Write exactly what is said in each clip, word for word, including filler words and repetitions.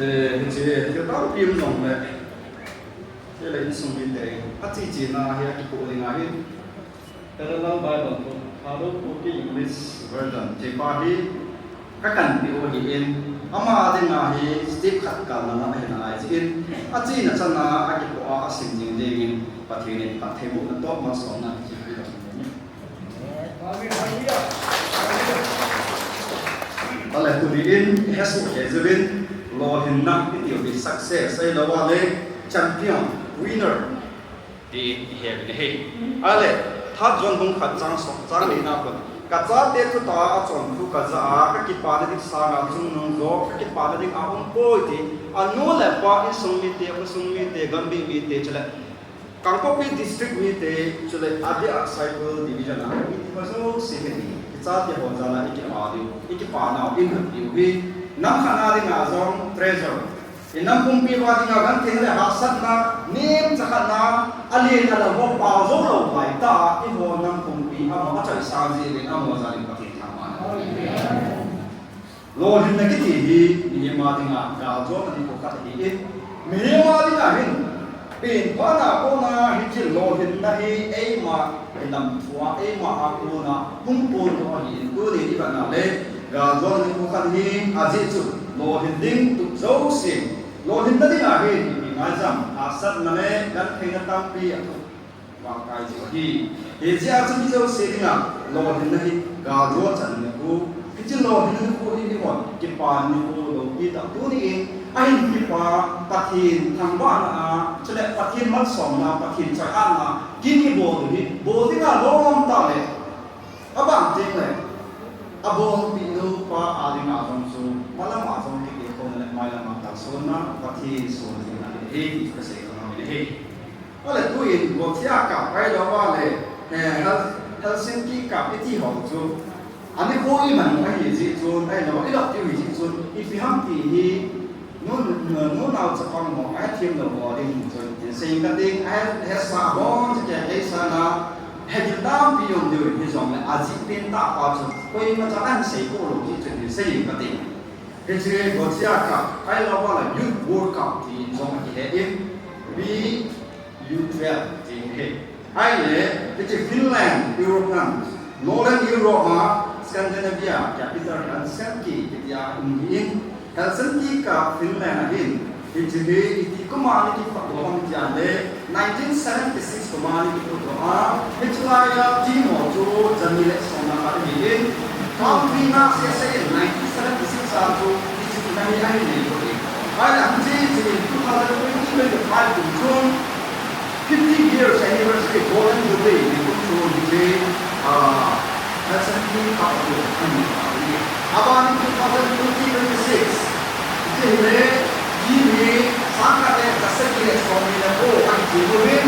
Eh, hiche, thil tampi um jongle, chule insung mite, achi china hi akipoh ding ahin. Parallel Bible, Thadou Kuki English Version, hichepa hi kakanpeh u ahin, ama dinga hi step khat kalna lam ahi nalai jeh in, achena chana akipoh a asim jing jengin, Pathen in phattheibohna toh malsomna kipe. Ale tuni in, hesoh kei jouvin, lolhinna itiu hi success, ahilouleh champion, winner, ti ihet u ahi. Ale, Third John bung khat chang som, chang lina kon. Kachate thutah a achonphu kaja a, kakipana ding sanga chungnung jo, kakipana ding aumpoi ti, anu le apa, insung mite, khosung mite, gambih mite, chule Kangpokpi District mite, chule adeh a Saikul Division a mite ho jouse hi, ichate ho jal a ikipa diu, ikipa nau, inhat diu hi, nam khat na dinga jong treasure. Inam pumpi uva dinga genthei le hahsatna, nemcha khat na, alen alam ho pao jou lou lai tah a, eiho nam pumpi amaho achoisang jeh uvin amaho jal in Pathen thangvahna. Lolhinna kiti hi mihem a dinga galjona nikho khat ahin, mihem a dinga hin, penphana kona hiche lolhinna hi eima ilamthua, eima a kona hung pondoh ahin, tunin ivet na le, galjona nikho khat ahi, ajeh chu lolhin ding tup jouse, lolhinna dinga hin ipi ngaijam, hahsatna le gentheina tampi athoh vangkai jiu ahi. Hijeh a chu mi jouse dinga lolhinna hi galjona chan nikho, hiche lolhinna nikho hi eihon kipana nikho loupi tah tunin, ahin kipa Pathen thangvahna a, chule Pathen malsomna, Pathen choiatna, kin ibol u hi, bol dinga lom tah le, abang teng le, abolpeh nu pa a dinga jong chu, malam a jong kiti khona le, mailam a kalsonna, Pathen sonna ahi, ti chu kasei nom in ahi. Ale tuin, Gothia Cup ahilouleh, eh, Hel-, Helsinki Cup iti ho chu, anikho iman u ahi jeh chun, ahilouleh, ilop diu ahi jeh chun, ipi ham ti hi, nu, nu, nunao chapang ho, ahethem lou ho ding chun, sei inge kati, ahe, ahesa bon, chu kei, kei sana, hegil tampi um diu, hijongle, ajeh pen tah pa chu, koimacha ahin seipou lou jeh chun, sei inge kati. Hiche Gothia Cup, ahilouleh Youth World Cup tin jong akihen, B U twelve tin ahi. Ahile, hiche Finland, European, Northern Europe a, Scandinavia capital Helsinki, kiti a um ahin, Helsinki Cup Finland ahin, hiche hi iti kuma ana kiphutdoh ham tia le, nineteen seventy-six kuma ana kiphutdoh a, hiche laiya team ho chu jani le somna khat ahin, country na sese in nineteen seventy-six a chu hiche na hi ahin nei lou e. Ahile hiche chu in two thousand twenty, twenty-five kum chun fifty years anniversary Golden Jubilee nikho chun hiche, ah, Helsinki Cup chu ahin nei lou e. Aban in two thousand twenty, twenty-six. Hiche hile, team hi, sangkhat le jasagi le somni le ko, ahin chem uvin,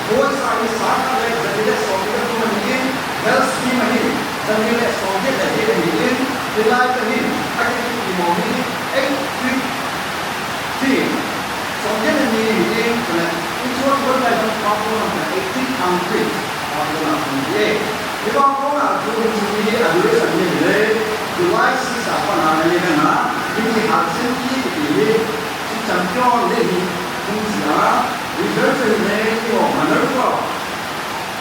boys a hi sangkhat le jani le somni le ko ahin, girls team a hi, jani le somget le get ahin, hilai a hin, akikipi mo hi, eight three team. Somget le ni ahin, chule, hiche world title pa ko na eighteen country. Hiche a kona chu hiche hi a duration hi le, July six a pat a eleven a, hiche Helsinki kiti hi, hiche champion le hi, hung jia, result chu hile, eiho Minerva,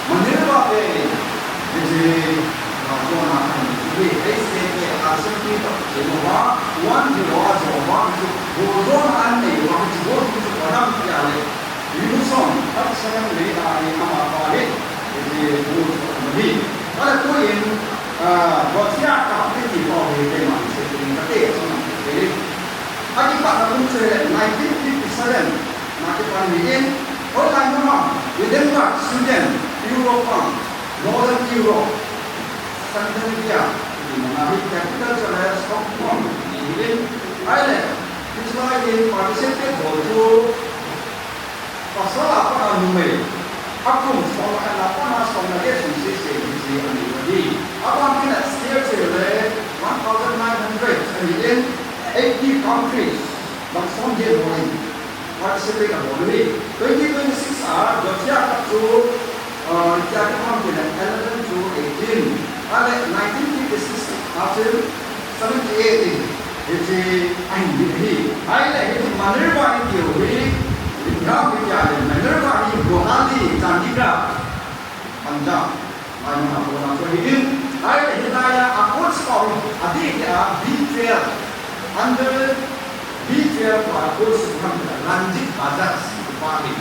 Minerva te, hiche, a, kona hi, hiche hi, Helsinki to, hiche mo va, one zero a jo va, hiche, goal jona an nei va, hiche goal chu, chu, anam tia le, Revolution, thirty-seven lei a hi amapa hi, hiche goal chu ahin nei. Ahile tuin, ah, Gothia Cup kiti pa hi keima hi sei ding kate, chun kate. Akipatna kum chu hile nineteen fifty-seven, na kipan ahin, hoilai mun ham, Edinburgh, Sweden, Europe a, Northern Europe, Scandinavia, kiti mun a hi capital chu hile Stockholm, ahin, ahile, hiche lai hin participate bol chu, Pasal a pat a numei, akum som le khat a pat a som le get sung sese hiche anei u ahi. Aban tina state chu hile one thousand nine hundred ahin, eighty countries, dang som get bol in participate abol u ahi. Twenty twenty-six a Gothia Cup chu, ah, itia kibang tina eleven to eighteen. Ahile nineteen fifty-six a chun seventy-eight in. Hiche ahin ding ahi. Ahile hiche Minerva itiu hi, ipi ham itia le, Minerva hi Guwahati, Chandigarh, Punjab, lai mun a kona chu ahin. Ahile hilai a coach pa hi, adeh dia B twelve, under B twelve a coach pa hi Ranjit Bajaj pa hi.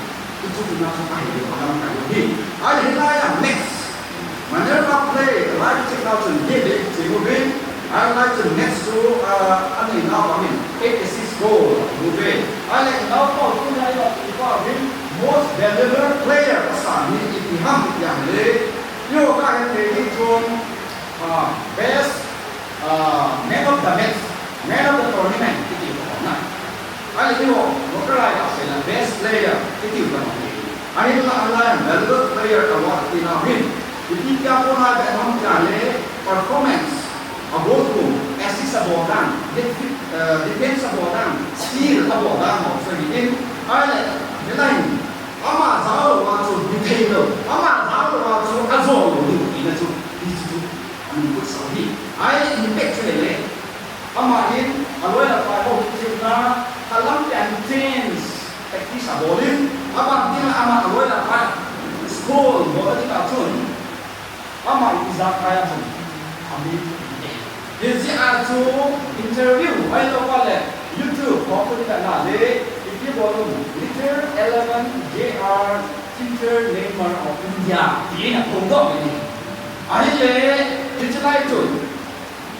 Hichu ina chu ahi, alamkai hi. Ahile hilai a next Minerva play, lai chik nau chun, hi le chik uvin, a lai chun next chu, ah, ani nau pa min, eight assist goal, uvin. Ahile nau pa, tu nai pa, ipa uvin, most valuable player, asa ni ipi ham yang le, yo ka he te ni chun, ah, best, ah, man of the match, man of the tournament, iti ko na. Ahile iho, local lai ka se la, best player, iti ko na. Ahinla, ahinla, valuable player award tina hin. Ipi tia kona ba ham tia le performance, a goal kum, assist abol dan, def-, eh, defense abol dan, steal abol dan ho, so hi in, ahile, hilai in, ama jao lou a chu, hithei lou, ama jao lou a chu, ajao lou ding tina chu, hichu chu, amin kut sa hi. Ahile, impact chu le le, Ama hin, aloi le apai ho, hiche na, alam pen change, practice abol in, aban tin ama aloi le apai, school, bol a ding a chun, ama ijakai a chun, ami, hijeh a chu, interview, ahilou le, YouTube, ho, ko ding a na le, ipi bol un, Little eleven J R, Teacher Neymar of India, ti na phongdoh ni. Ahile, hiche lai chun,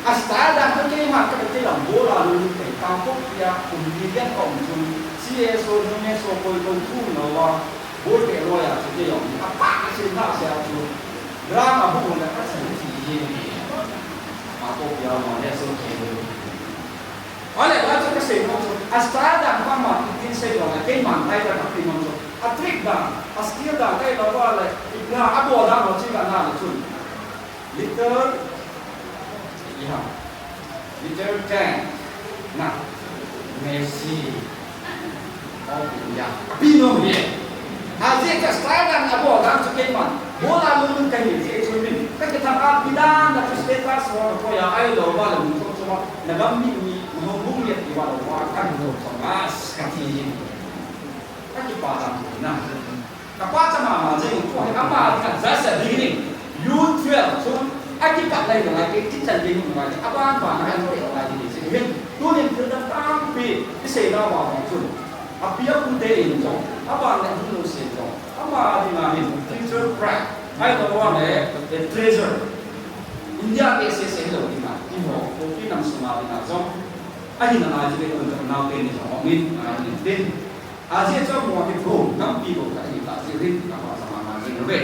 A style dan chu keima ka ti lam bol a lunglut kai, Kangpokpi a kum li len ka um chun, C S O, M S O, koi koi thu nau a, bol te loi a chu kei jong, a pa ka sin na sia chu, drama bu le ka sin ti hi ni. Kangpokpi a M S O kei. Ahile, la chu ka sei nau chu, a style dan pa ma tin sei lo, keima tai ka ti nau chu, a trick dan, a skill dan kai lo le, ipi a bol dan lo chi ka na le chun. Little, yeah. Little ten. Na. Messi. Oh, yeah. Pino ye. Ajeh chu style dan abol dan chu keiman. Bol a lunglut kahi jeh chun min. Ka kithang a pi dan na chu status ho ko ya ahilou le mun chu chu na gam mi mi na hung hung ye ti va lo wa kan lo chu mas ka ti. Ka kipa dan na. Ka pa chama ma jing, tua hi ama ka just a beginning. U twelve chun, a kipat lai lai, ke kichan ding lai, a ban ban a kan te lai ding si hin. Tunin thil dang tampi, i sei na wa chun. A pi a pu te in jong, a ban le hun lo se jong. Ama ding a hin, future pride. Ahilou le, the treasure. India te se se lo ding a, i mo, ko ki nam suma ding a jong. A hin a lai ding ko jong nau te ni jong, min, a hin tin. Ajeh chu mo hi ko, nampi ko ka hi ta jeh hin, ka pa sama ma jing ve.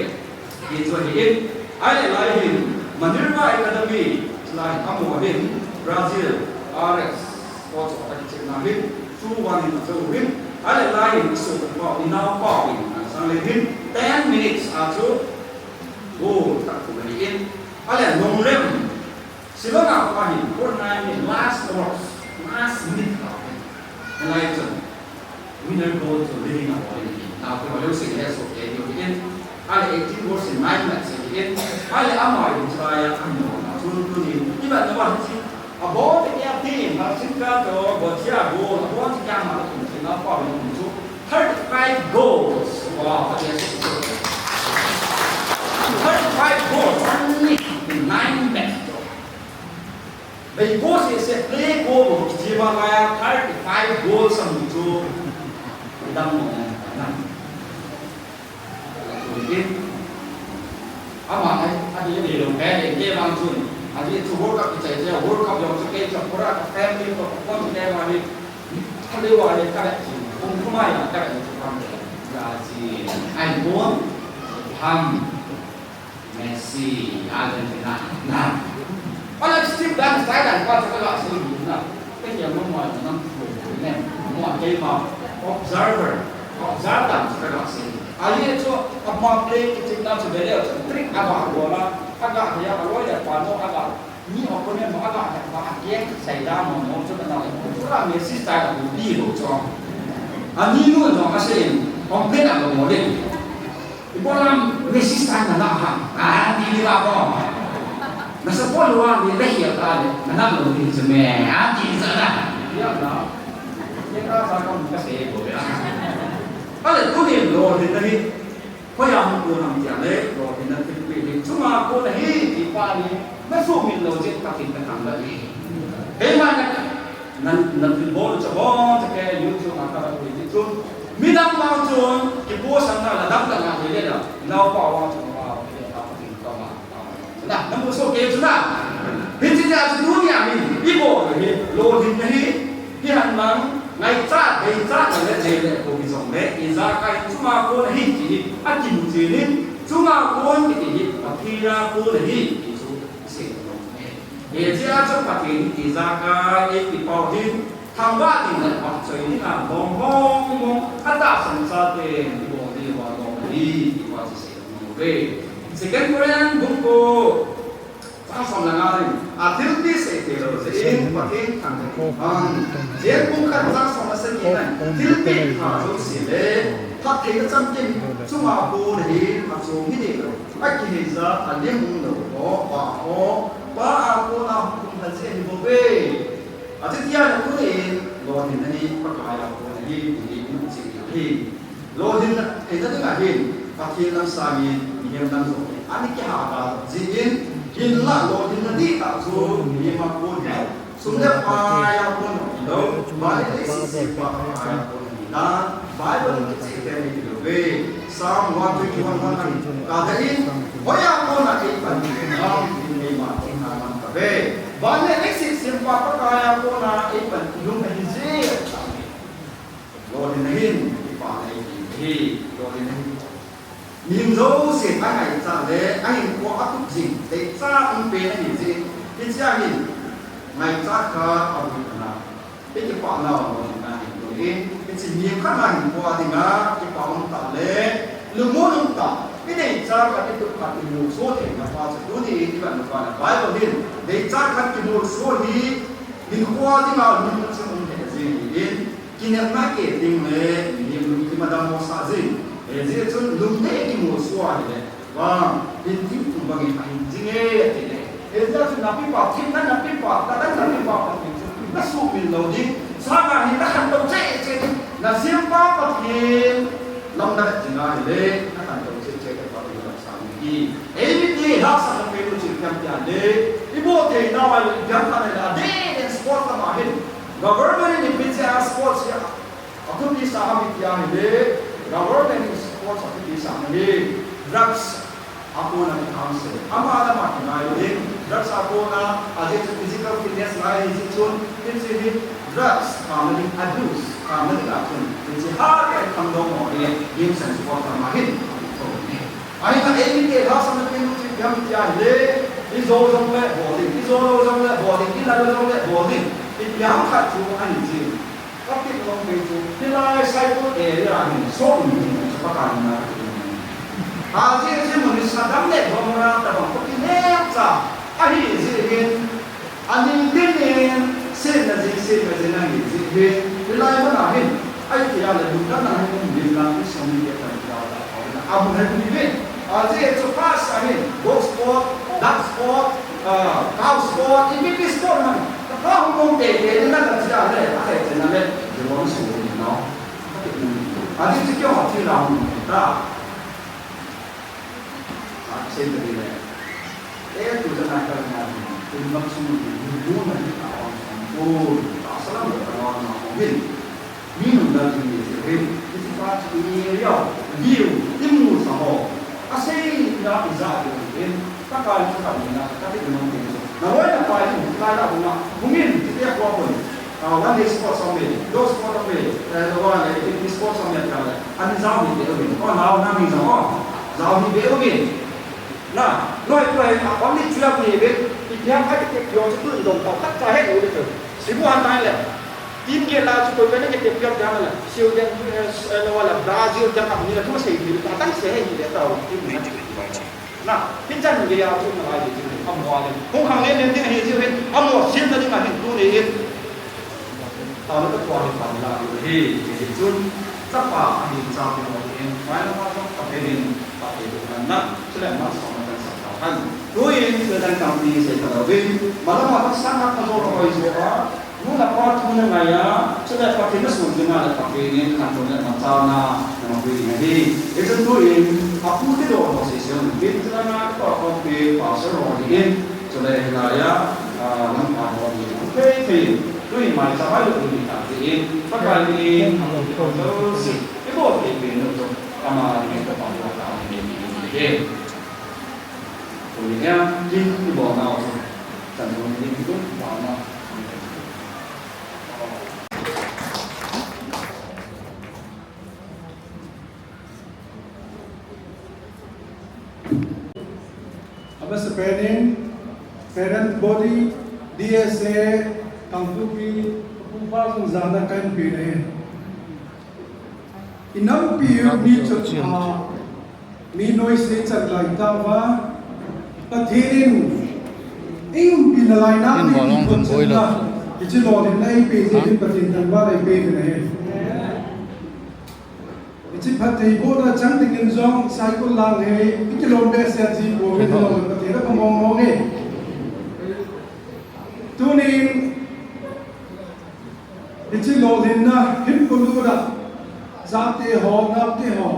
Hi chu hi in, ahile lai hin, Minerva Academy, lai amo hin, Brazil, R X, ko chu ka hi chena hin, two one in a chu hin, ahile lai hin, so pa, in now pa hin, sang le hin, ten minutes a chu, goal, ta ku le hin, ahile nong lem, Silona pa hin, four nine min, last overs, last minute pa hin, ahile chu, Winner goal chu leading a bol in, nau te ho leu sing le so ke diu hin. Ahile eighteen goals in nine match in. Ahile ama in chulai a kan no na chu tu ni. Iban na wa chi. A bol te ya team, na sin ka to, bol chia goal, a bol te ya ma tu ni na pa ni chu. Thirty-five goals. Wow, that is so. Thirty-five goals, only in nine match. Bei ko se se play ko mo ki jima kaya thirty five goals am chu. Dam mo na. Ama ai, a di de lo pe de ke bang chun. A di chu World Cup ki chai che, World Cup yong chu ke cha pura ka family ko ko ke ma ni. Ka le wa le ka le. Kung kuma ya ka le chu kam de. Ya si. Ai bon. Ham. Messi, Argentina, na. Wala Steve dan, style dan, pa sa kala si na. Kaya mo mo na mo ne, mo kay mo observer, observe dan sa kala si. Ali chu ama play kiching na sa bele, trick aga wala, aga ya alo ya pa no aga. Ni opponent mo aga ya pa again sa ida mo mo chu na. Pura Messi style mo di lo chu. Ani no no kasi, complain aga mo din. Ibola Messi style na na ha. Ah, di di ba ko. Na support lou a, mi la hiel ta le, na nat lou ding chu me, a ti sa na. Ya na. Ye ka sa ka mu ka se bo ya. Ale tuni lolhin na hi. Hoiya hung kon ham tia le, lolhin na thilpeh hi. Chunga kon ahi, ti pa ni. Na sumil lou jeh Pathen ka thangvah e. Keima na, na, na thilbol chu bon, chu ke YouTube a ka la pui ti chun. Midang vang chun, kipost na la dang dang a hi le la. Naopa vang chun vang, hi le la Pathen ka ma. Na, na mu so ke chu na. Hiche nia chu tunia hi, i bol hi, lolhin na hi, hi han lang, ngaichat, deichat na le, nei le, ko hi jong le, ijakai chunga kon ahi ti hi, akimu chen in, chunga kon kiti hi, Pathen a kon ahi, ti chu, i sei nom e. Hichea chu Pathen hi ijakai, i pao hin, thangvah ding le, phatchoi ding a, mong mong mong, atahsan chaten, i bol ding, i bol ding, i bol ding, i bol ding, Second Corinthians bung ko, chang som le nga in, a thilpeh sei thei lou jeh in, Pathen thangvah in. James bung khat chang som le sagi in, thilpeh pha jouse le, phatthei le chamkim, chunga kon ahi, achom hi deh lou, akiheija, alim um lou ho, pa ho, pa a kona hung um lha jeh ahi bouve. Achuti a na tunin, lolhin na hi, Pakai a kon ahi, ti hi, i mu cheh ding ahi. Lolhin theina ding a hin, Pathen lam sangin, mihem lam jong hi, ana kiha ta jeh in, hinla lolhin na dihtah chu, mihem a kon hilou, sum le pai a kon hilou, vannoi leiset sempa Pakai a kon ahi tan, Bible in kicheh pen ahi lou ve. Psalm one twenty-one one a hin, ka da in, hoiya kona eipanpi ham, in keima thina lam ka ve. Vannoi leiset sempa Pakai a kona eipanpi nom ahi jeh. Lolhin na hin, i pa nei ti hi, lolhin na hin. Mihem jouse angaichat le, ahinkhoa atup jing, deichat um pen ahi jeh, hichea hin, ngaichat kha aboi kha na. I kipah nau lolhin na hin loi in, hiche mihem khat na hinkhoa dinga, kipah um tah le, lungmon um tah, i deichat khat i tup khat i molso theina pa chu tuni in i vet na pa le Bible hin, deichat khat kimolso hi, hinkhoa dinga lungmon chang um thei jing in, Kinepna kei ding le, mihem lungthim adammo sah jing. Hijeh chun lungdei kimolso a hile, vang, hinthing thum bangin ahin jing e, ati le. Hijeh chun napipa, themna napipa, tadan napipa Pathen chu, na sumil lou ding. Sanga hi na khantou cheh cheh ding. Na sempa Pathen lam na vet jing a hile, na khantou cheh cheh ding Pathen lam sang ding. Eimite lhahsamna pen u chu ipi ham tia le, i bol thei nau a le, ipi ham tia le, a den in sport lama hin. Government in ipi jeh a sports hi athupi sa ham tia hile, government in sports athupi sa ahi. Drugs a kona kithang se. Ama lama kingai ding, drugs a kona, ajeh chu physical fitness ngai hi jeh chun, hiche hi drugs khamna ding, abuse khamna ding a chun, hiche hat a i khangdong mo hi, games and sports lama hin, Ahinla eimite lhahsamna pen u chu ipi ham tia hile, i jou jongle bol ding, i jou lou jongle bol ding, i lal lou jongle bol ding, ipi ham khat chu ahi jin. Ka tip nom pen chu, hilai Saikul area hin, so um ding chu Pakai in na ka tip nom. Ajeh chu mun hi Sodom le Gomorrah tabang kiti neocha ahi jeh hin, Aning dingin, setna jing, setna jing ahi jeh hin, hilai mun a hin, ahi tia le lungdamna hin um ding lang, i sum in bia tan tia la, a mun hin um ding. Ajeh chu first a hin, box sport, duck sport, ah, cow sport, ipi ipi sport man, ka hung mong tei tei ding na ka tia le, a he chen na le, je lo su ni no. Ajeh chu kio a ti la hung ta. Ah, sei ta ding le. Eh, tu jana ka na, tu mak sung ni, ni bu na ni ka ong sung bu, ta salam ka na na ong hin. Ni nu da ni ni se hin, ni si pa chu ni yo, ni yo, ni mu sa ho. A sei na i ja yo hin, ta ka ni ka ni na, ka ti ni ma ni so. Na wai na pa ni, ka la bu na, bu min, ti ya kwa ko ni. Ah, one day sports only, those sport only, eh, the one, eh, it is sports only, eh, ani jao ni be uvin. Oh, now, now ni jao, oh, jao ni be uvin. Na, noi, noi, only twelve ni be, ipi ham ka te pure chu tu dong tau, khat cha he u le chu. Sibu han nai le. Team ke la chu koi be na ke te pure jang le. Sweden, eh, eh, no, wala Brazil jang ka ni la tu sei ni, ka tan se he ni le tau, team ni. Na, hichan geiya chu nalai ding ahi, amaho a le. Hung khang len len ding ahi jeh hin, amaho semna ding ahin tuni hin. Taona ka tua hi pan la ding ahi, hichun, chapa ahin chapa ding ahin, mai la ma ka pen in, pa te du kan na, chule ma sa ma kan sa ta Tuin, tuin tampi sei talou vin, malama vang sanga kajo ka hoi jo a, nu le pa thu na ngai a, chule Pathen na sun ding a le Pathen in khantouna le mangchaina na mang ding ahi. Hichun tuin, apu ti do ho sei sei un, vin chulanga pa khompi pastor ho ding in, chule hilai a, ah, lamkai ho ding in, thei thei in, tuin maicham a lut ding ahi. Pakai in, apu ti do ho sei, ibol thei pen u chu, ama ding in ka pa ho ka ding in, Tuni hin, kin ibol nau chu, chan thum ni kin ibol nau. Amasapen in, parent body, D S A, Kangpokpi, Kangpokpi jong jana kahin pe e. Inampi u mi chot a, mi noise chan lai tauva, Pathen in eiumpi nalai na, in mi bolong thot boi chan lo na, chu. Hiche lolhinna eipe jeh in Pathen thangvah in eipe uvin ahi. Hiche phattheibohna chang dingin jong, Saikul lang hi, ikilom behseh ji bou, ikilom Pathen a pha mong mong e. Tunin, hiche lolhinna hin kulu da, chate ho, naote ho.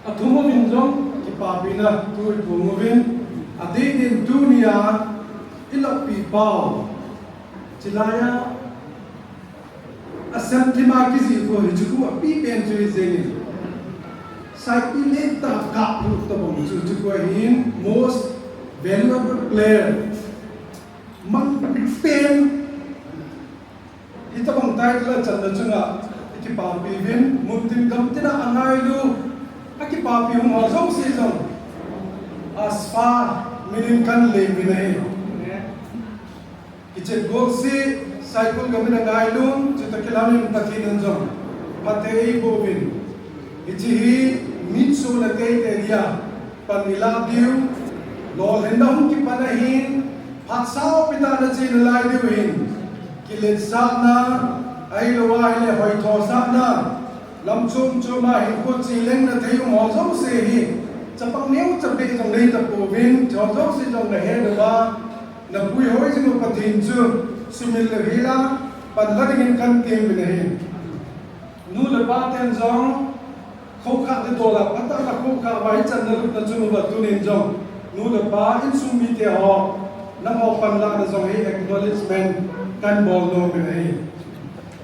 Athum uvin jong, kipapina thu iphong uvin, adeh in tunia, ilopi pau. Chulaiya, asem thima kijih khu hiche khu api pen chu hijengin. Saipi lentah kap lhu tabang chu, hiche khu ahin most valuable player. Mang pen. Hitabang title achanna chunga, ikipapi uvin, muntin gamtin a angailu, akipapi hung ho jouse jong, Asfa minin kan lem uvin ahi. Kichet gol se, Saikul gamin angailun, chutoh kilhonin Pathen in jong phatthei eiboh uvin. Hiche hi, mitsohna teitei dia, pan ilah diu, lolhinna hung kipan ahin, phat saopi tah a nache nalai diu ahin. Kiletsahna, ahilouva ahile hoithosahna, lam chom chom a hinkho chelengna thei um ho jouse hi, chapang neocha beh jong nei tapouvin, hiche ho jouse jong nahet uva, napuihoi jing u Pathen chu sumil lou hela, panla dingin kan tem uvin ahi. Nu le pa ten jong, khoukhah le dol a, phatah a khoukhah uva hichan nalutna chunguva tunin jong, nu le pa insung mite ho, nangho panlahna jong hi acknowledgement kan bol nom uvin ahi.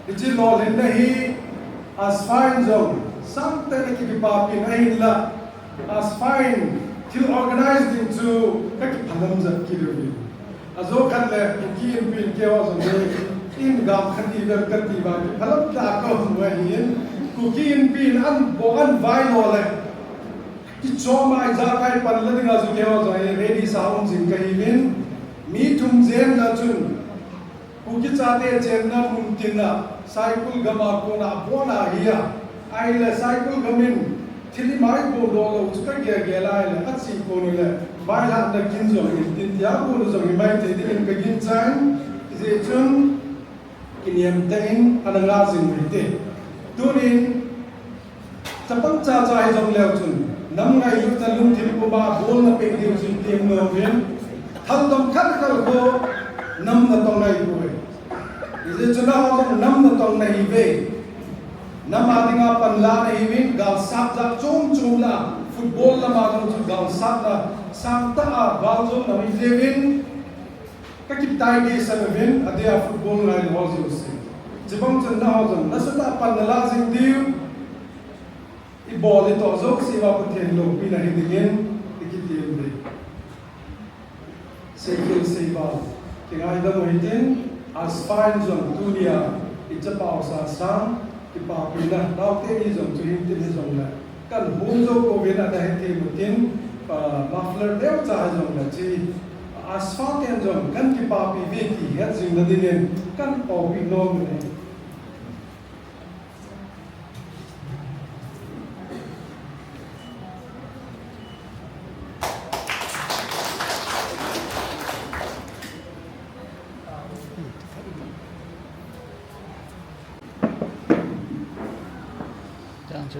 Hiche lolhinna hi, Asfa in jong, sangtah in akipapin ahinla, Asfa in thil organize ding chu kakiphalam jep kit uvin. Ajo khat le, Kuki Inpi in keiho jong le, in gam khat ivel kati uva, kiphalam tah a kaum u ahin, Kuki Inpi in an bol an vai lou le, kichom a ijakai panla dinga chu keiho jong le, ready sa um jing kahiuvin, mi thum jenna chun, Kuki chate chenna muntin a, Saikul gam a kona abon ahi a, ahile Saikul gam in thil ima eiboldoh lou chu kagel gel a ahile, ache kon ule, vailhahna kin jong in tin tia kon jong imai thei dingin kaginchan, hijeh chun kiniam tah in ana ngah jing u hite. Tunin, Chapang chacha hijongleu chun, nam ngailutna lungthim puma bolna peh diu chu item nom uvin, thaldom khat khat khu nam natong ahipoi. Hijeh chun nangho jong nam natong nahiuve. Nam a dinga panla nahiuvin, galsat jat chom chom la, football lama jong chu galsatna sangtah a gal jong nahi jeh uvin, kakitai dehset uvin, adeh a football ngailu ho jouse. Chubang chun nangho jong nasatah a pan nalah jing diu. Ibol itoh jouse uva Pathen loupina hidingin, ikitem uve. Seikhel seival, kingaidam u hitin, Asfa in jong tunia, ichapau Sasang, kipapina, naote ni jong chu hitin hijongle, kan hung jou pouvin ana hethem utin, ah, muffler neo cha hijongle chu, Asfa ten jong kan kipapi uve ti het jing nadingin, kan opi nom uve.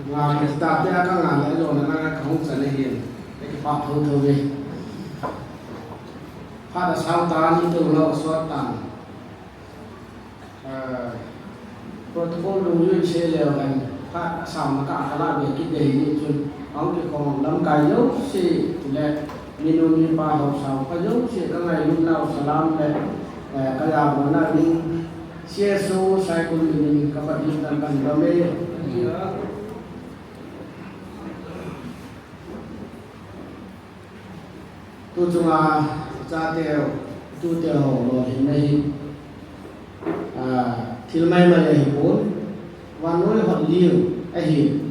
Nga kita te a ka nga le lo na nga ka hung sa le hin. Te ki pa tho tho ve. Phat asao tan, ito lou asot tan. Ah, protocol dungjui in sei leu hen, phat asao na ka kala be kit ding ahi chun, ahung kikhom lamkai jouse le minu mipa haosa upa jouse ka ngailut nau salam le, eh, ka jabolna ding C S O Saikul min in ka phat in tan kan dom e. Tu chunga chate u, tute ho lolhinna hi, ah, thil maimai ahipon, vannoi hot lhing ahi.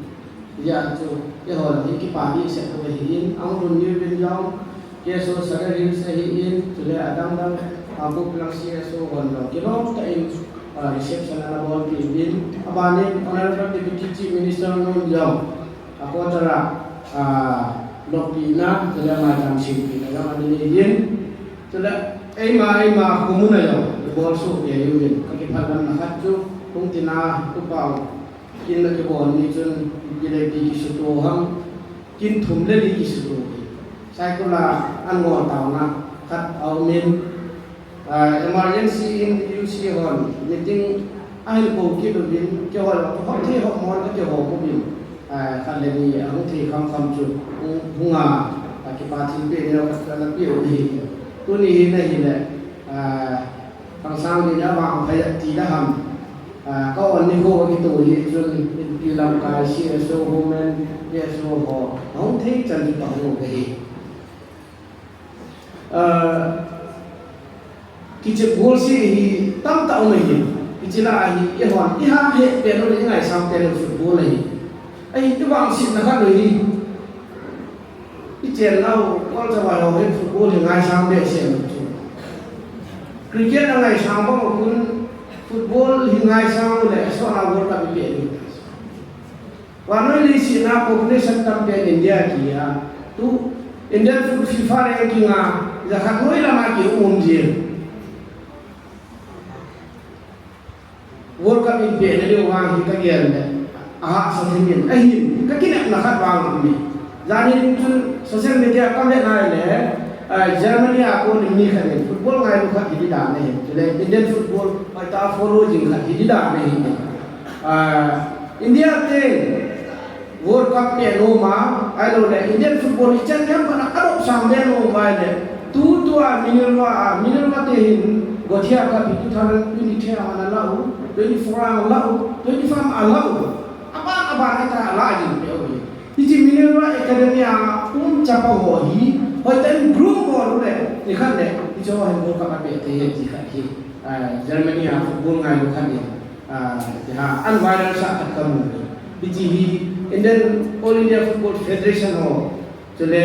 Hijeh chun eiho hi kipa ding seh tou ahin, ahung lhun diu vin jong, K S O Sadar Hills ahin, chule adang dang, ah, Kangpokpi lang C S O hon jong kilom tah in, ah, reception ana bolpeh uvin, abanin Honorable Deputy Chief Minister nun jong, a quarter a, ah, loppina, chule maicham sempina jong ana nei in. Chule eima, eima khomun a jong ibol soh kei uvin, ka kiphatlamna khat chu, hung tina, tupa u, kin na kibol ni chun, ipi le ipi kisuto ham, kin thum le li kisuto hi. Saikul a an ngol taona khat aumin, Ah, emergency in U C hon meeting ahin kou kit uvin, keiho hot thei hot mon ka kihou uvin, ah, khat le ni ahung thei kham kham chu hung, hung a, ah, kipa thilpeh neo khat kana pe u ahi. Tuni hin ahile, ah, Pangsang din a vang phai a ti da ham, ah, ka on nikho kito hi chun, ipi lamkai C S O, Women, K S O ho, ahung thei chan chu ka hung u ahi. Ah, kichep gol se hi tamtah um ahi. Hiche lah hi, eihon, iha he pen u le, ingaisang pen u football ahi. Ahi, ivangsetna khat u hi. Ichen nau, kol chavai ho hi football hi ngaisang behseh lou chu. Cricket a ngaisang bang u khun, football hi ngaisang u le, asot a World Cup ipe ding. Vannoi leiset a population tampen India kia, tu Indian foot FIFA ranking a, jakhat noi lama kium um jin. World Cup in pehna diu vang hi kagel le, ahahsa thei in, ahin, kakinepna khat vang um e. Jan hi chun social media kavet nai le, ah, Germany a kon mi khat in, football ngailu khat hi ding dan ahi, chule Indian football, hoitah a follow jing khat hi ding dan ahi. Ah, India te, World Cup peh nom a, ahilou le, Indian football hi chan gam pana adop sang be nom uva ahile, tutua Minerva, a, Minerva te hin, Gothia Cup hi two thousand twenty-three a ana la u, twenty-four a la u, twenty-five a la u. Aban, aban a ta la jing peh u hi. Hiche Minerva Academy a um chapa ho hi, hoitah in groom bol u le, nikhat le, hiche ho hin World Cup apeh thei e ti khat hi. Ah, Germany a football ngailu khat hi. Ah, hitia, an viral sah khat kamu. Hiche hi Indian, All India Football Federation ho, chule,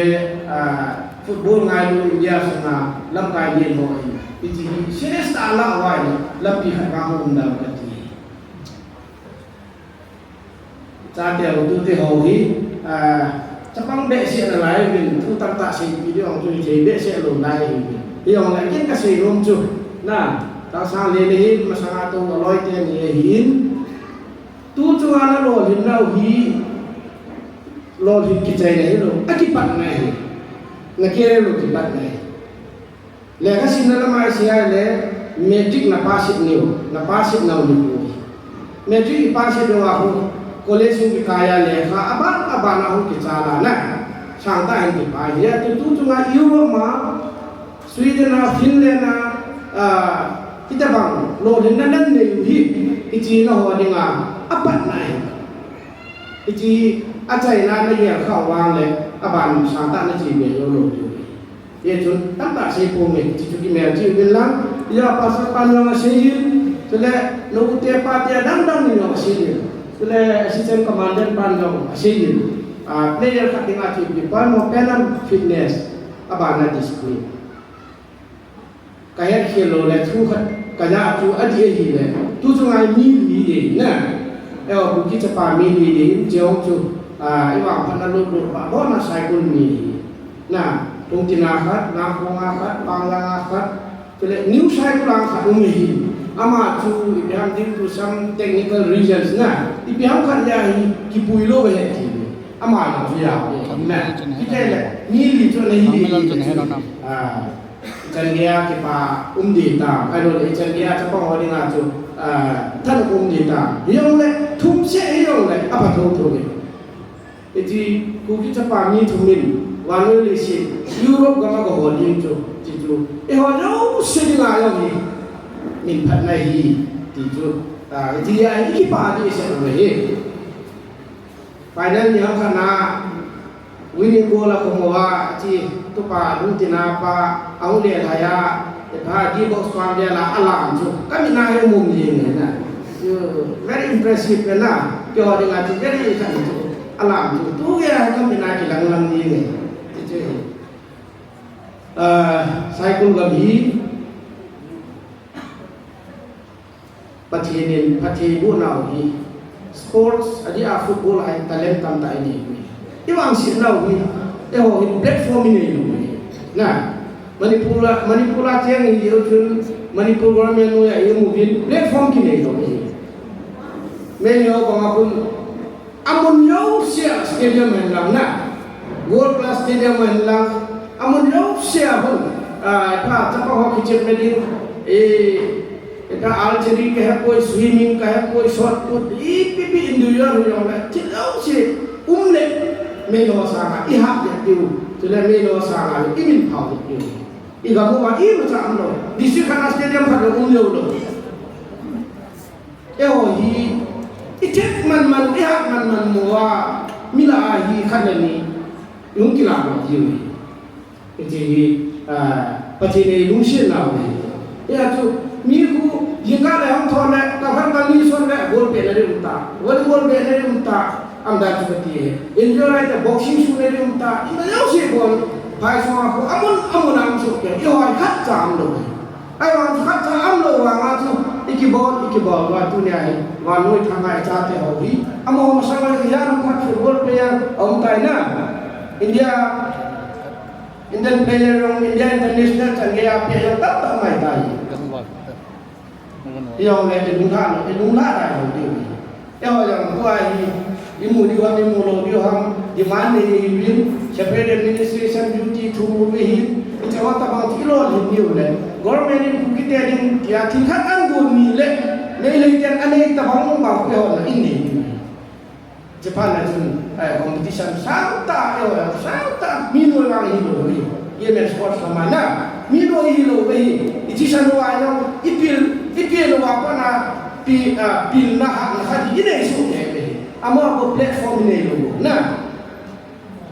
ah, football ngailu India sunga lamkai len ho ahi. Hiche hi serious tah a la uva ahile, lampi khat vang hung um dam kati. Chate ho, tute ho hi, ah, chapang behseh nalai uvin, thu tamtah seipi ding jong chu hiche behseh lou nalai uvin. Hijongle ken kasei nom chu, na, Tangsang le le hi, masanga tou aloi teni ahin. Tu chunga nalolhin nau hi, lolhin kichaina hilou, akipatna ahi. Na career lou kipatna ahi. Lekha simna lama isei ahile, matric na pass it nau, na pass it nau ni poi. Matric i pass it nau a khu, college hung kikai a lekha, aban, aban a hung kichal a na. Sangtah in kipai. Hia tu, tu chunga Europe ma, Sweden a, Finland a, ah, hitabang, lolhinna nanei u hi, hiche na ho dinga, apatna ahi. Hiche, achaina nagel khah vang le, aban sangtah nache be jou lou diu. Hichun, tamtah sei ponge, hiche chu kimelchih uvin lang, hia pastor pan jong asei in, chule, nute pate adang dang in jong asei in, chule, assistant commandant pan jong asei in, ah, player khat dinga chu ipi pan mo, pen am fitness, abana discipline. Kahet khel lou le thu khat kajah chu adih ahile, tu chunga mi li ding na. Eiho Kuki chapa mi li ding, chejong chu, ah, ivang phatna lut lut ba, bona Saikul mi hi. Na, Tungtina khat, Nangkhong a khat, Panglong a khat, chule New Saikul a khat um ahi. Ama chu ipi ham due to some technical reasons na, ipi ham khat a hi kipui lou ahi ti. Ama jong chu ya, na. Hitile, mi li chu ana hi ding. Ah. Chan geiya kipa um ding tam, ahilouleh chan geiya chapang ho dinga chu, ah, thanop um ding tam. Hijongle, thum seh hijongle, apha thotho e. Hiche Kuki chapa mi thum in, vannoi leiset, Europe gam a gahol ding chu, ti chu. Eiho jouse dinga jong hi, min phatna ahi, ti chu. Ah, hitia hi kipa ding seh ahi. Final ni ham khat na, winning goal a khum uva, hiche tupa lungtina pa, ahung lelhai a, ipha D box pang vel a alam chu, ka mit a hi um um jeng e na. Chu very impressive na, keiho dinga chu very khat chu, alam chu, tu geiya ka mit a kilang lang jeng e. Hiche hi. Ah, Saikul gam hi, Pathen in, Pathen in eiboh nau hi, sports, adeh a football a hi talent tamtah inei u ahi. Ivangset nau hi, eiho hin platform inei lou u ahi. Na, Manipur a, Manipur a cheng hi jeh u chun, Manipur government noiya imu uvin platform kinei lou u ahi. Meilhei ho banga khun, amun jousea stadium hen lang na. World class stadium hen lang. Amun jousea hun. Ah, pha chapang ho kichepna ding. Eh, Ka archery kahe poi, swimming kahe poi, shot put, ipi pi individual ho jong le, thil jouse um le, Meilhei sanga ihat le diu, chule Meilhei sanga imin phao le diu. Igam uva imacha um lou. District khat a stadium khat jong um lou lou. Eiho hi, ithet man man, ihat man man uva, mi lah a hi khat le ni, ihung kilah lou diu. Hiche hi, ah, Pathen in eilungset nau ahi. Hijeh chun, mi khu, jingkah le hung thon le, kalhang kalni son le, ball pehna ding um ta. Volleyball pehna ding um ta. Aumdan chu kati ahi. Indoor a le boxing suna ding um ta. Ima jouse ball. Phai sunga khu, amun, amun a um soh kei. Eiho khatcha um lou ahi. Ahivang chu khatcha um lou vanga chu, ikibol, ikibol uva tunia hi. Vannoi thanga ichate ho hi. Amaho masang a hi, ijat ham khat football player, aum tai na. India, Indian player jong, India international chan geiya player jong tamtah um ahitai. Hijongle ilunglah lou, ilunglah lou diu ahi. Eiho jong tua hi, imu diu ham, imu lou diu ham, demand nei ihiuvin, separate administration duty thum u ahin, hiche ho tobang chu ilolhin diu le. Government in Kukite ding tia thil khat agon ni le, Meitei ten anei tobang bang khu eiho na inei diu ahi. Chuphat na chun, eh, competition sangtah, eh, sangtah, mi noi vang hilou ahi. Game and sports lama na, mi noi hilou ahi. Ichisan uva jong, ipil, ipil uva pat na, pi, ah, pilna hatna khat inei soh kei ahi. Amaho platform inei lou na.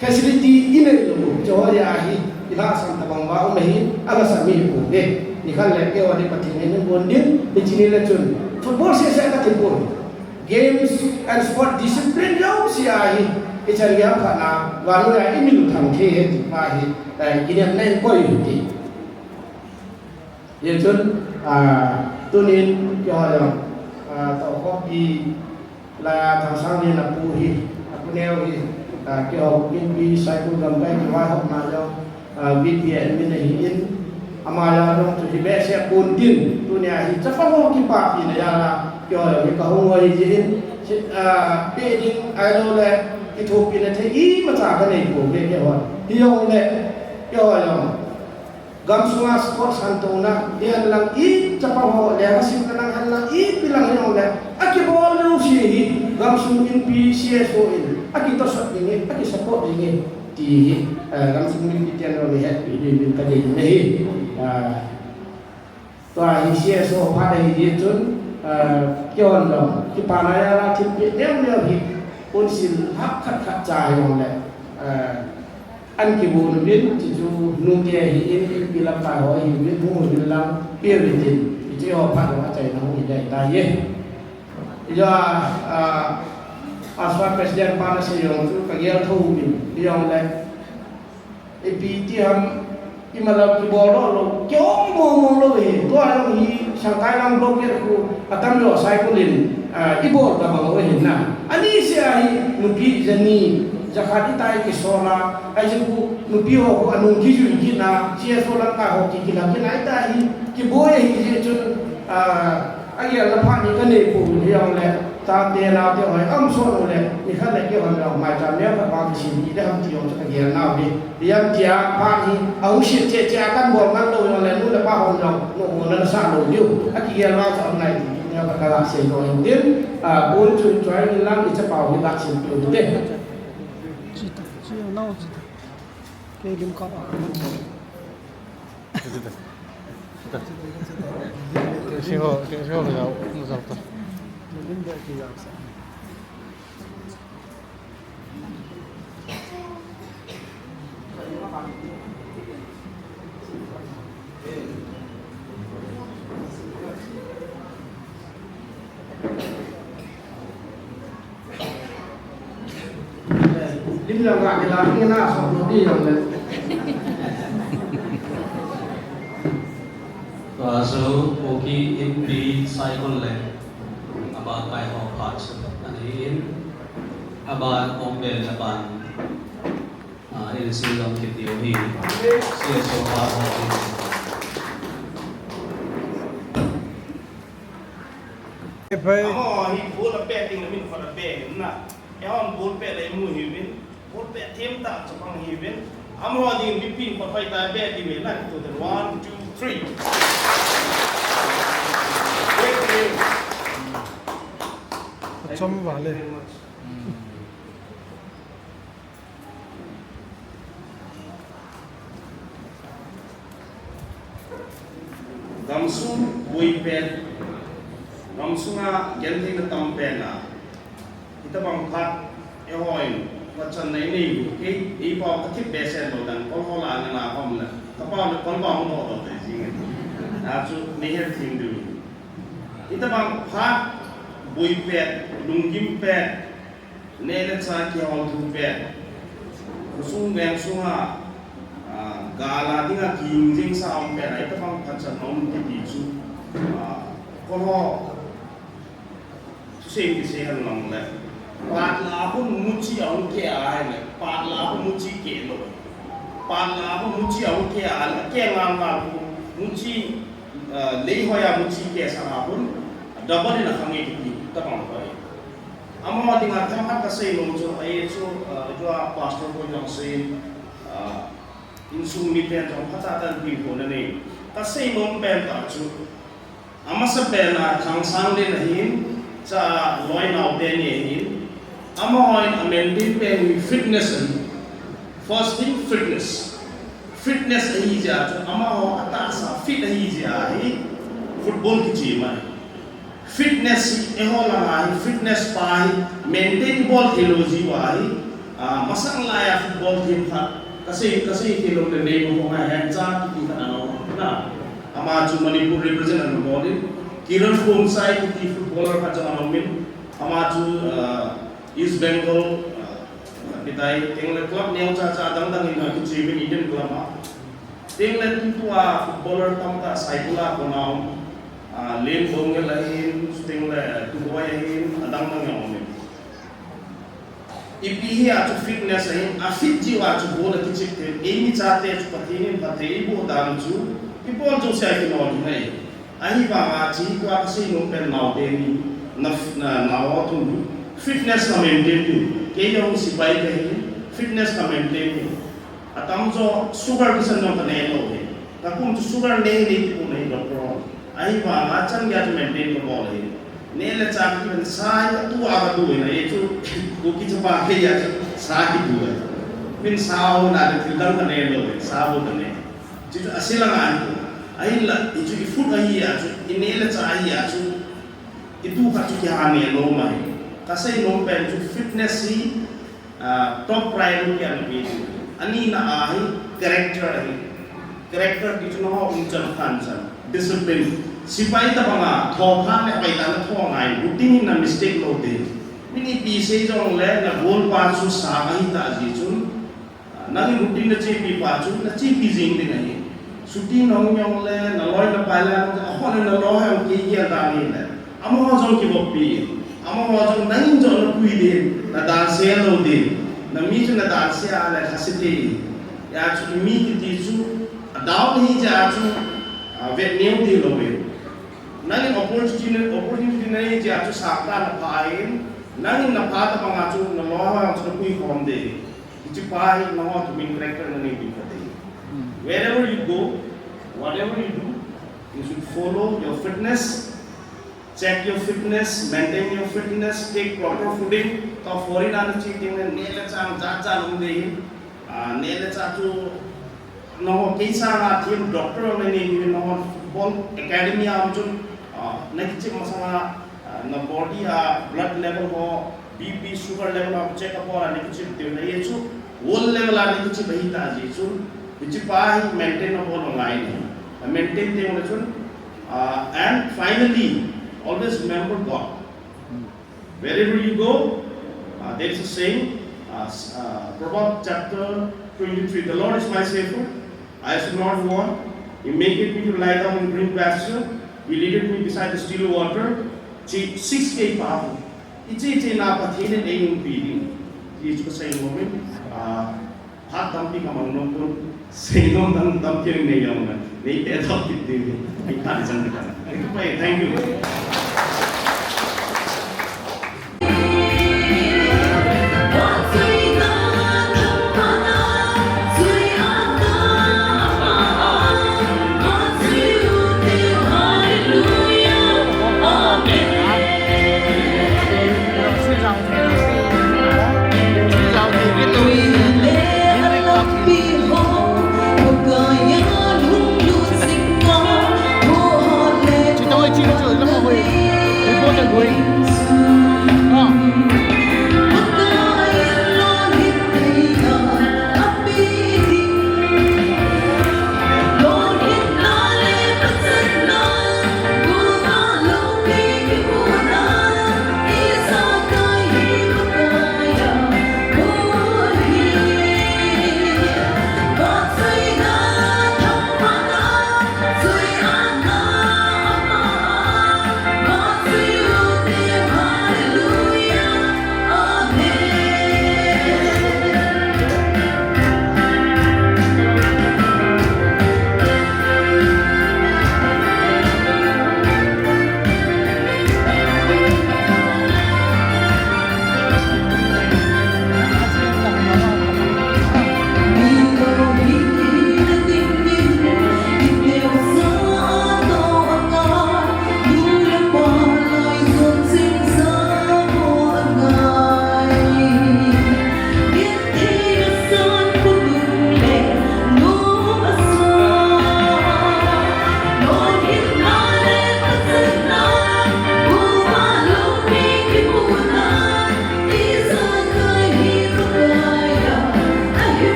Facility inei lou. Chu ho ahi, ilhahsam tobang uva um ahi, alhahsam mi hipouve. Nikhat le keiho ding Pathen in eigon ding, hiche ni le chun. Football seh seh kati poi. Games and sport discipline jouse ahi, ichan geiya phatna, vannoi a imin thang thei ahi ti pa hi, eh, kinepna in koi u hite. Hijeh chun, ah, tunin keiho jong, ah, Toukhompi laiya Thangsang Len apu hi, apu neo hi, ah, keiho Inpi Saikul gamkai kivaihopna jong, ah, V P admin ahin, ama jal jong chu hi behseh pon tin, tunia hi chapang ho kipapina jal a, keiho jong hi kahung u ahi jeh in, si-, ah, peh ding ahilouleh, kithopina thei imacha kanei pouve keiho. Hijongle, keiho jong, gamsunga sports hantouna, hihen lang i chapang ho, lenghasimna lang hen lang, ipi lang hijongle, akibol jouse hi, gamsung Inpi C S O in, akitosot ding e, akisupport ding e. Ti hi, eh, gamsung mipi ten jong ihetpeh diuvin kadei ahi. Ah, tua hi C S O phat ahi jeh chun, eh, keihon jong, kipana jal a thilpeh neo neo hi, council hap khat khat cha hijongle, eh, an kibol uvin, chuchu nute ahin, Inpi lamkai ho ahiuvin, hung uvin lang, peh uvin tin, hiche ho phat jong achaina hung hi ding ahitai. Ijeh a, ah, ASFA president pa nasei jong chu kagel thou in, hijongle, ipi ti ham, imalam kibol lou lou, kiong mong mong lou ahi, tua jong hi, Sangkai lang blockade khu, atam jo Saikul in, ah, ibol tabang u ahi na. Aniseh a hi, nupi jani, jakhat itai kisol a, ajeh khu, nupi ho khu anung kijui kit na, C S O lamkai ho ki, kila kit na, itai hi, kiboi ahi jeh chun, ah, Agelna phat ni kanei pou hijongle, Tate naote hoi, um, so lo le, ni khat le kihon lou, mai cha neo khat vang kisin ni le ham ti jong chu kagel nau hi. Hiam tia, phat hi, ahung sit cheh cheh a kan bol ngal lou jong le, nu le pa hon jong, nu hon na sa lou diu. Akigel nau chu um nai ti, neo khat kaga sei lou hin tin, a, bun chu choi ni lang, i chapau hi ga sei lou te. Chi ta, chi nau chi ta. Kei lim ka a. Kei si ho, kei si ho, jao, jao ta. Lim lang ka kila, ni na so lo di lang le. Tua chu Kuki Inpi Saigon le, aba kai ho phat chu ahin, aba om be le ban, a, in si long kiti u hi, C S O phat ho hi. Pai. Amaho hi ball a pet ding le min khot a pet na. Eihon ball pet le imu hiuvin. Ball pet them tah chapang hiuvin. Amaho ding mipi khot hoitah a pet ding le na tu ten. One, two, three. Great game. Achom vale. Thank you very much. Gamsung boipen, gamsunga gentheina tampen a, hitabang phat, eihon, vachanna inei u, kei, eipao kathip behseh lou dan, kol hol a nana hom le, kapao le, kol bang hung doh doh te jing e. Achu, nei het thim diu. Hitabang phat, boipen, lunggim pen, neh le chah kihol thu pen, khosung veng sunga, a, gal a dinga kihing jeng sa um pen, hitabang phatchatna um kiti chu, a, kol ho, thusei kisei hen lang le, pat la hun muchi ahung keh a ahile, pat la hun muchi keh lou. Pat la hun muchi ahung keh a ahile, keh ngal ngal hun muchi, a, lei hoi a muchi keh sanga hun, double in akhang e kiti, tabang hoi. Amaho dinga themkhat kasei nom chu, ahi chu, ah, tua pastor ho jong sei, ah, insung miten jong phatah tah in pilkhou nanei. Kasei nom pen tah chu, amasapen a Thangsanglien ahin, cha loi nao teni ahin, amahon a maintain pen hi fitness ahi. First thing, fitness. Fitness ahi jeh a chu, amaho atahsa fit ahi jeh a hi, football kichem ahi. Fitness hi, eiho langa hi, fitness pa hi, maintain ibol thei lou jeh uva hi, ah, masang laiya football team khat, kasei, kasei thei lou le Neymar ho ngai hen cha kiti khat ana um na. Ama chu Manipur represent ana bol in, Kiran Khomsai kiti footballer khat jong ana um in, ama chu, ah, East Bengal, ah, kati tai, tengle club neo cha cha dang dang in, ah, kichem in Indian club a. Tengle tutua footballer tamtah Saikul a kona um, ah, Len Bongel ahin, tengle Tuboi ahin, adang dang jong um in. Ipi hia chu fitness ahin, afit jeh uva chu bol akichep thei, eimi chate chu Pathen in phatthei eiboh dan chu, ibol jouse a kinol ding ahi. Ahivanga hiche tua kasei nom pen nao teni, na, na, nao a tuni, fitness na maintain diu. Kei jong sepai kahi, fitness na maintain diu. Atamjo sugar kisan jong kaneh lou ahi. Kakum chu sugar nei nei ti kum ahi doctor ho. Ahivanga chan geiya chu maintain kabol ahi. Neh le chah kiven sa hi atua kadu ahi na, hichu Kuki chapa keiya chu sa kidu ahi. Min sa ho na de thil dang kaneh lou ahi, sa bou kaneh. Chuchu ase langa ahi. Ahinla, hichu i food ahi a chu, i neh le chah ahi a chu, itu khat chu kiha neh lou mai. Kasei nom pen chu fitness hi, ah, top priority ana pe diu. Anina a hi character ahi. Character ti chu nangho umchan khanchan. Discipline. Sepai tabanga, thopha le hoitah na tho ngai. Routine in na mistake lou ding. Min ipi sei jongle, na goal pa chu sa ahitah jeh chun, nangin routine nachepi pa chu, nachepi jing ding ahi. Chuti nahung jongle, naloi napai le, ahole naloi hung kigel dan ahile. Amaho jong kivoppi. Amaho jong nangin jong napui ding, nadanse lou ding. Nami chu nadanse a le lhase thei. Hijeh chun mi kiti chu, adown ahi jeh chun, ah, vet neo thei lou ve. Nangin opportunity, opportunity Nei, hiche a chu sangtah na pha ahin, nangin na pha tabang a chu na loi ho chu na pui khom ding. Hiche pa hi nangho chu main character na nei ding kati. Wherever you go, whatever you do, you should follow your fitness, check your fitness, maintain your fitness, take proper fooding. To foreign a na che teng le neh le chah jat jat um ding ahi. Ah, neh le chah chu nangho kei sanga team doctor na nei ding, nangho football academy a um chun, ah, na kichep masanga, ah, na body a blood level ho, B P, sugar level ho check up ho na kichep ding ahi chu, world level a na kichep ahi ta jeh chun, hiche pa hi maintain na bol angai ahi. Ah, maintain teng le chun, ah, and finally, always remember God. Wherever you go, uh, there is a saying, uh, s- uh, Proverbs chapter twenty-three, "The Lord is my shepherd, I shall not want. He maketh me to lie down in green pasture. He leadeth me beside the still water." Chi six K pa. Ichi chi na Pathen in eiumpi ding. Ichi ka sei mo min. Uh, Phat tampi ka mang nom pon, seinom dang tampi nei jong le, nei pe tau kit ding, mi khat chang ka. Thank you.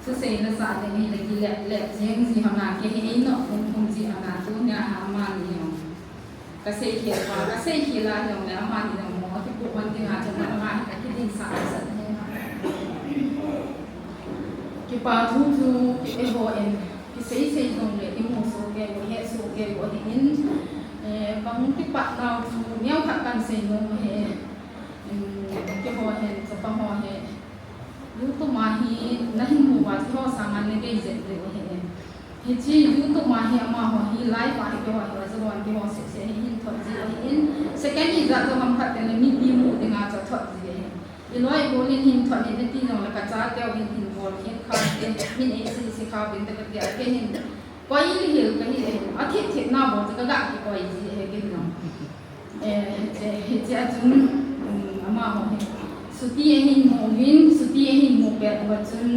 Thusei nasa ding ahile kilep lep jeng ji ham na, kei hi eino hung hung ji ham na, tunia amani jong. Kasei khel pa, kasei khel a jong le amani jong mo, akipoh man ding a chu ama hi akiding sah sah ahi. Kipa thu chu, ki eiho in, kisei sei jong le, imu soh kei u, ihet soh kei u ahin, eh, kahung kipat nau chu, neo khat kan sei nom ahi, em, keiho hin, chapang ho hi, YouTube a hi nahin mu uva, keiho sanga nagei jep diu ahi. Hiche YouTube a hi amaho hi live a hi keiho hi, ajouva keiho seh seh hi hin thot ji ahin. Second ijat jou ham khat teng le mipi mu dinga chu thot ji ahi. Iloi igol in hin thot in nati jong le kachate u hin hin bol khen kha te, min eisei sei kha uvin te kati a, kei hin koi lihel kahi ahin. Athet thet na bou chu kaga kikoi ji ahi kei jong. Eh, hiche, hiche a chun, um, amaho hi. Suti ahin mu uvin, suti ahin mu pet uva chun,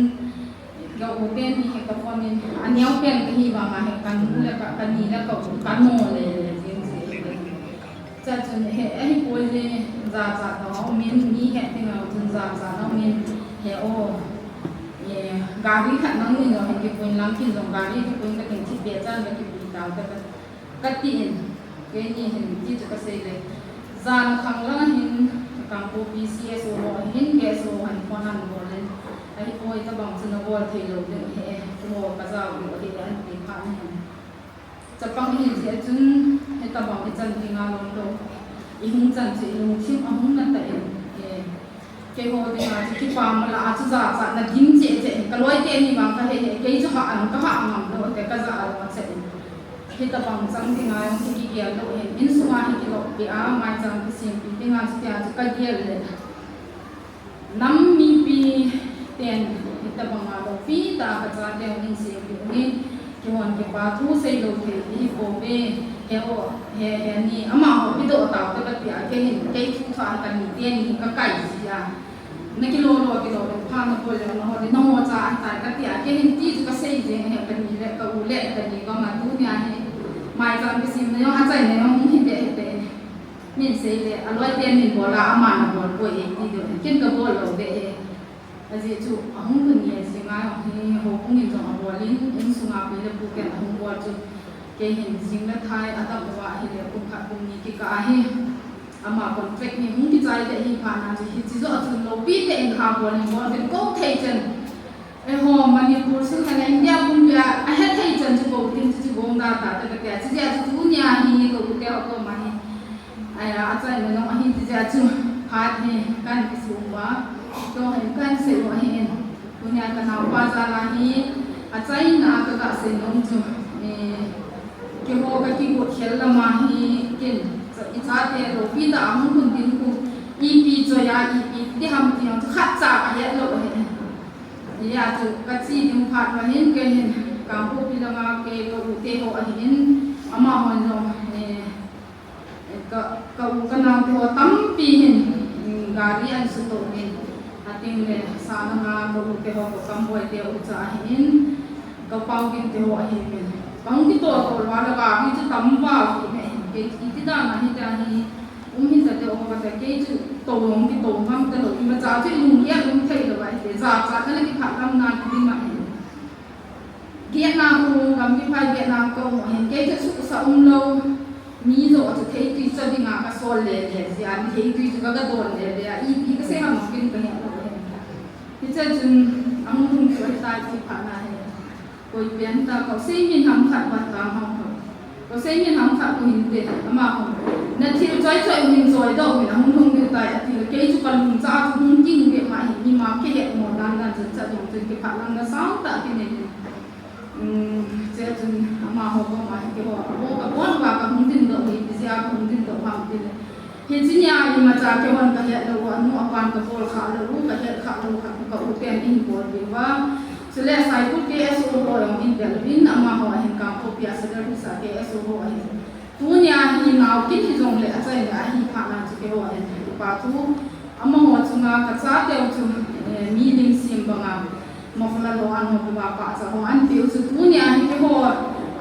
ka u teni hi ka phone in, aneo pen kahi vanga hi, kanu le ka, kani le ka u, kano le le jing ji. Hiche a chun, hi, ahipoi le, jachat dang aumin, mi het ding a chun jachat dang aumin, hi o, eh, gari khat nangni jong hi kipui in lang kin jong gari kipui in katin thipbeh chan kakipui tau ka, ka, katin. Keini hin ti chu kasei le. Jan khang lang hin Kangpokpi C S O ho hin K S O ho hin phone an bol in. Ahipoi, tabang chu nabol thei lou ding ahi, keiho kajao lou ahi anti phat in. Chapang ihi jeh chun, hitabang ichan dinga lom lou. Ihung chan chu ilungthim ahung nata in. Eh, keiho dinga chu kipah mala a chu jachatna dim cheh cheh in. Kaloi teni vang kahe he, kei chu hah ang, kahah ngam lou te, kajah lou cheh in. Hitabang chang dinga jong kigel lou hin, insunga hi kilou pi a, maicham kisempi dinga chu tia chu kagel le. Nam mipi ten hitabanga loupi tah a kachate u hin sempi u hi, keihon kipa thu seilou thei ding hipouve, he o, he, he ni, amaho pidoh taute katia, kei hin, kei thu tha kani teni kakai jia. Nakilolo, kilolo pha nabol le, naho di, naho cha ahitai katia, kei hin ti chu kasei jeng ahi, kani le, ka u le, kani vang a tunia hi, maicham kisemna jong, achaina jong, hung hide hite. Min sei le, aloi ten min bol a, aman abol poi e, ti diu. Ken kabol lou ve e. Ajeh chu, ahung lhun ni a jing a, hi houbung in jong abol in, insunga pi le pu ten ahung bol chu. Kei hin jing le thai, adang uva ahile, kum khat kum ni kikah ahi. Ama contract hi hung kichai le hi phat na chu, hiche joh chun loupi tah in kha bol in bol uvin kou thei chan. Eiho, Manipur sunga le India pumpia, ahet thei chan chu kou tin chu chu gong da ta, ta katia, chu jeh chu tunia hi kou te ho koma hi. Aya, achaina jong ahi chu jeh chu, phat hi, kan kisei uva, to hin kan sei u ahi in. Tunia kanaopa jal a hi, achaina kaga sei nom chu, eh, keiho kakigot khel lama hi, ken, ichate loupi tah a hung lhun ding khu, ipi choi a, ipi ti ham ti jong chu khatcha kahet lou ahi. Hijeh a chu kache ding phat uva hin kei hin Kangpokpi langa kei ka u te ho ahin, amahon jong, eh, ka, ka u ka nao te ho tampi hin, mm, gari an suto in, ating le sa langa ka u te ho ka kamboi te u cha ahin, ka pau gin te ho ahin, ka hung kito to wa la gari chu tam va ki me hin, kei iti dan a hita hi, Um hita te o kata kei chu to jong kito ngam talou, imacha chu ilung gel um thei lou ahi te, jachatna le kiphatlamna kiding ahi. Gel na khu gam kiphai gel na ka um ahin, kei chu suhsa um lou, mi joh chu theitui cho dinga kasol le le jia, mi theitui chu ka, kadon le le a, ipi kasei ham kin kahe lou ahi. Hiche chun ahung lhung chu ahitai ti phatna hi. Koi pen ta, kosei min ham khat vat kang ham khat. Kosei min ham khat u hinte, ama hung. Na thil choi choi u hin choi doh min ahung lhung diu tai ati le, kei chu kalung cha chu hung king ve ma hi, ima kihet mo dan dan chun cha dong chun kiphatlamna sang tah kinei in. Um, che chun amaho koma hi keiho, abo kabol uva kahung ding doh hi, bijia kahung ding doh ham ti le. Hiche nia imacha keihon kahet lou u, anu apan kabol kha lou u, kahet kha lou kha, ka u ten ahin bol diu va. Chule Saikul K S O ho jong ahin bel uvin, amaho ahin Kangpokpi a Sadar Hills a K S O ho ahin. Tunia hi nao kit hijongle achaina ahi phat na chu keiho ahin kipa thu. Amaho chunga kachate u chu, eh, mi lim sim banga. Mafla lo an ho kipa pahcha ho an peh u chu tunia hi keiho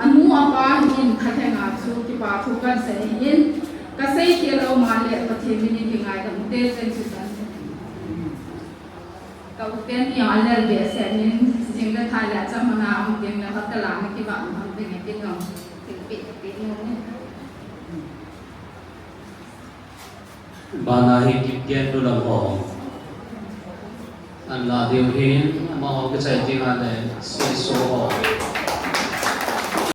anu apa hin thalhenga chu kipa thu kan sei ahin, kasei khel lou ma le Pathen min in kingaidam ute chen chu tan. Ka u ten ni a lel behseh in jing le thai le acham mana um ding le hotel a na kivah um ham ding e tin jong thilpeh peh nom in. Bana hi Kipgen nu lam ho. An la diu hin, amaho kichai ding a le, C S O ho.